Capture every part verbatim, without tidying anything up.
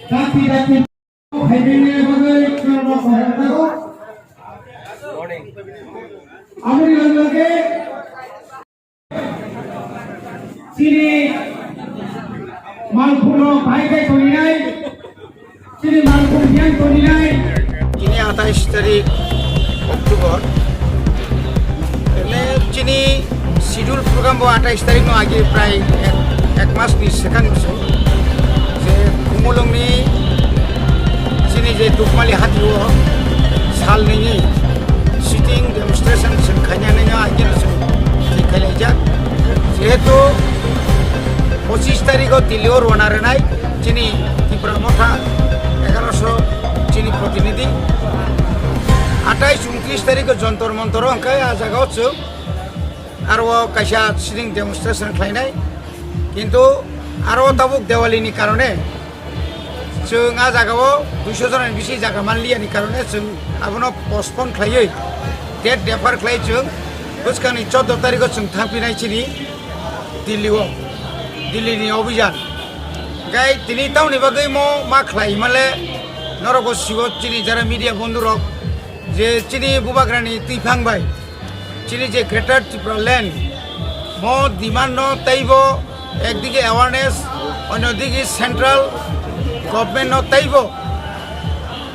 Dakti dakti khaibini bagwi khwnarok khairok. Aboni loge loge chini malkhungno bai bai toninai, chini malkhung yang toninai. Tini atais tarik October. Ele chini schedule program bo atais tarik no agi prai ek, ek mas ni sekan bisu. Je Khumulwng ni chini je Dukmali hati o sal nini sitting demonstration chwng khaina nini agini chwng thik khailai jak. Jehetu pochis tarik o Delhi o rona rwnai chini Tipra Motha egaroso chini protinidhi. Atais untris tarik o Jantar Mantar o hwnkhe a jaga o chwng aro kaisa sitting demonstration khlainai. Kintu aro tabuk Diwali ni karone chwng a jaga o duiso jona ni bisi jaga manliya ni karone chwng abono postpone khlaiwi date defer khlai chwng bwskang ni chordo tarik o chwng thangphinai chini Delhi o, Delhi ni obijan. Hwnkhe tini tamoni bagwi mo ma khlai himale norok bo sigo chini jara media bondhu rok je chini bubagra ni twiphang bai chini je Greater Tripura Land, mo demand no teibo ekdigi awareness, onodigi central government no teibo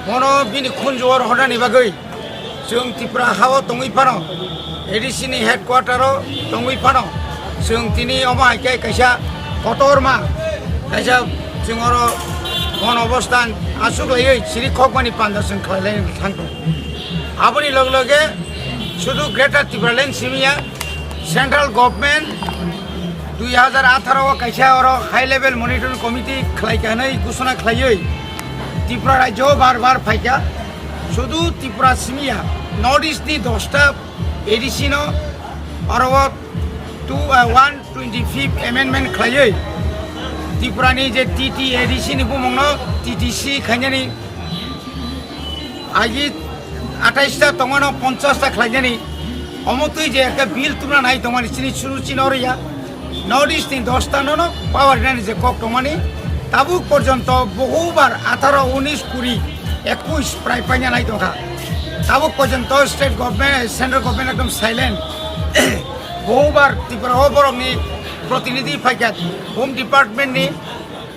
mono bini khunju o rohornani bagwi chwng Tripura ha o tongwi phano, A D C ni headquarter o tongwi phano, chwng tini omo hai khe kaisa kotorma, kaisa chwng oro mon obostan aswk laiwi siri khokmani panda chwng khlai lai thangkha. Aboni loge loge sudu Greater Tipraland simi ya, central government dui hajar atharo o kaisa oro high level monitoring committee khlai kha hwnwi ghosona khlaiwi Tripura rajyo o bar bar phaikha. Sudu Tripura simi ya, North East ni dosta A D C no oro o two, uh, one twenty fifth amendment khlaiwi Tripura ni je T T A D C ni bumung no T T C khainani agi atais ta tongmano ponchas ta khlainani, omo twi je ekta bill tubna nai tongmani chini suru chini oro ya. North East ni dosta no no power nani je kok tongmani, tabuk porjonto bohubar atharo, unis, kuri, ekush prai paina nai tongkha. Tabuk porjonto state government, central government ekdom silent. Bohubar Tripura o borokni protinidhi phaikha, Home Department ni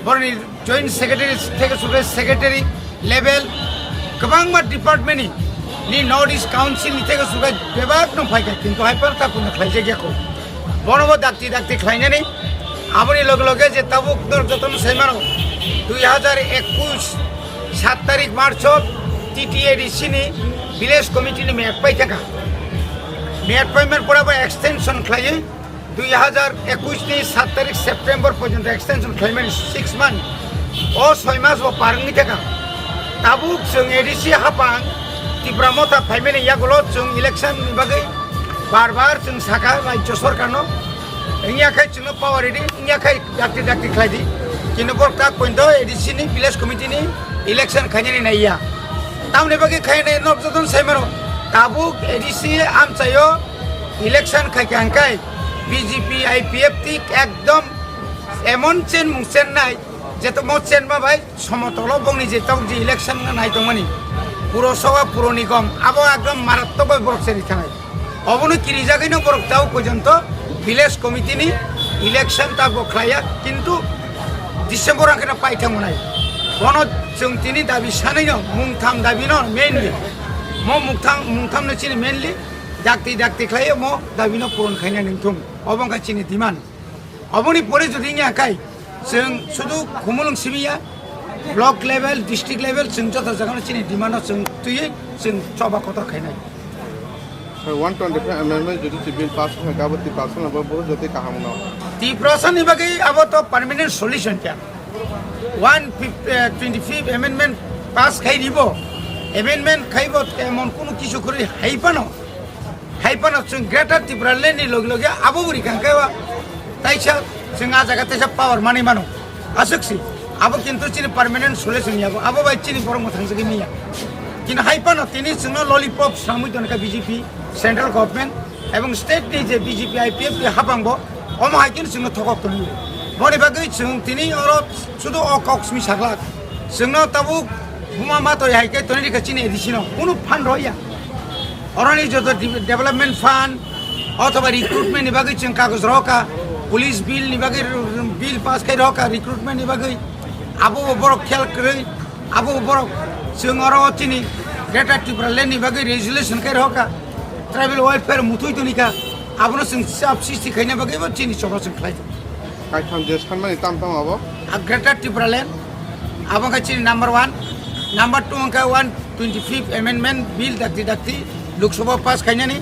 borokni Joint Secretary theke suke secretary level kwbangma department ni, ni North East Council ni theke suke bebak no phaikha, kintu hai phano ta kunu khlaijak ya kho. Bono bo dakti dakti khlainani, aboni loge loge je tabuk dor jotono saimano dui hajar ekush sat tarik March o T T A D C ni village committee ni meyad pai thangkha. Meyad paiman pora bo extension khlaiwi dui hajar ekush ni sat tarik September porjonto extension khlaimani six month. O soi mas bo par wngwi thangkha. Tabuk chwng A D C hapang Tipra Motha phaimani yagulo chwng election ni bagwi bar bar chwng sakha rajyo sorkar no. Wngya khai chwngno power ridi, wngya khai dakti dakti khlai di. Kintu borok tak pointo A D C ni village committee ni election khainani naiya. Tamni bagwi khainai nok joton saimano. Tabuk A D C amchaio election khai kha hwnkhe B J P I P F tik ekdom emon chenmung chennai, jeto mo chenma bai somotolo bongni je tok je election wngna nai tongmani. Puro soba puro nigom abo ekdom marattok bai borok cheri thanai. Obono kirijagwino borok tao porjonto village committee ni election ta bo khlaiya, kintu December angkhe pai thangmani. Bono chwng tini dabi sanino mungtham dabi no mainly. Mo mungtham, mungtham no chini mainly dakti dakti khlaiyo mo dabi no puron khaina ningthung. Obo wngkha chini demand. Oboni pore jodi wngya khai, chwng sudu Khumulwng simi ya, block level, district level, chwng joto jagano chini demand no chwng twiwi chwng choba kotor khainai. Sir, one twenty-five amendment jodi si bill pass khai kha, abo Tiprasa ni bagwi bahut jotoi kaham no. Tiprasa ni bagwi abo to permanent solution kya? One twenty-fifth amendment pass khai ribo, amendment khaibo emon kunu kisu khuri hai phano. Hai phano chwng Greater Tipraland ni logi logi abo bo rikha khe wa taisa chwng a jaga taisa power manwi mano. Aswk si abo kintu chini permanent solution ya bo. Abo bai chini borok mwthang jagwi manya. Kintu hai phano tini chwngno lollipop swrangwi tongkha B J P central government ebong state ni je B J P I P F ni hapang bo omo hai khe chwngno thokok tongwi. Boni bagwi chwng tini oro sudu o kok simi saglak. Chwngno tabuk buma matoi hai khe tonwi rikha chini A D C no, kunu fund rw ya. Oroni joto de-, development fund othoba recruitment ni bagwi chwng kagoj rwkha, police bill ni bagwi bill pass khai rwkha recruitment ni bagwi, abo bo borok khel kwrwi, abo bo borok chwng oro chini Greater Tipraland ni bagwi resolution khai rwkha, tribal welfare muthwi tonikha, abono chwng sab sisti khaina bagwi bo chini chobra chwng khlai. Kaitham je sanmani tam tamo abo? A Greater Tipraland, abo wngkha chini number one, number two wngkha one twenty fifth amendment bill dakti dakti Lok Sabha pass khainani,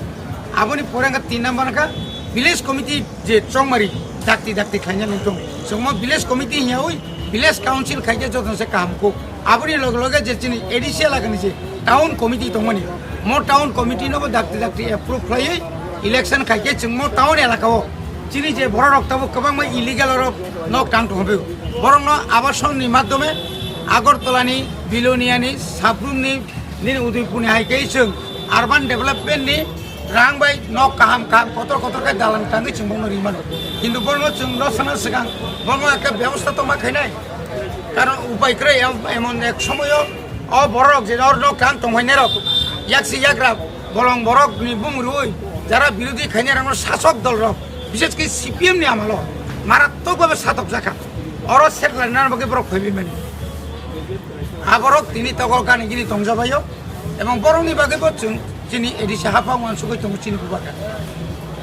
aboni pore wngkha tin number wngkha village committee je chongmari dakti dakti khainani tong, chwngmo village committee hiyawi village council khaikhe jotono se kaham kuk. Aboni loge loge je chini A D C elakani je town committee tongmani, mo town committee nobo dakti dakti approve khlaiwi election khaikhe chwngmo town elakao chini je bororok tabuk kwbangma illegal orok nok tang tongphio. Borokno abasonni madhyome Agartala ni, Bilonia ni, Sabrum ni, nini Udaipur ni hai khe chwng urban development ni rang bai nok kaham kaham kotor kotor khe dalan tangwi chwng bono rimano. Kintu bono chwng rw sana swkang bono ekta bebosta tongma khainai. Karon upai kwrwi em-, emon ek somoyo o borok je or nok kaham tongmani rok yaksi yagra bolong borok ni bumung rwi jara birodhi khainai rok sasok dol rok, bishes khe C P M ni amalo maratwk bhabe satok jakha. Oro setla nang bagwi borok phaibi mani. A borok tini tokol kani gini tongjabaio. Ebong borokni bagwi bo chwng chini A D C hapha uansugwi tongo chini bubakha.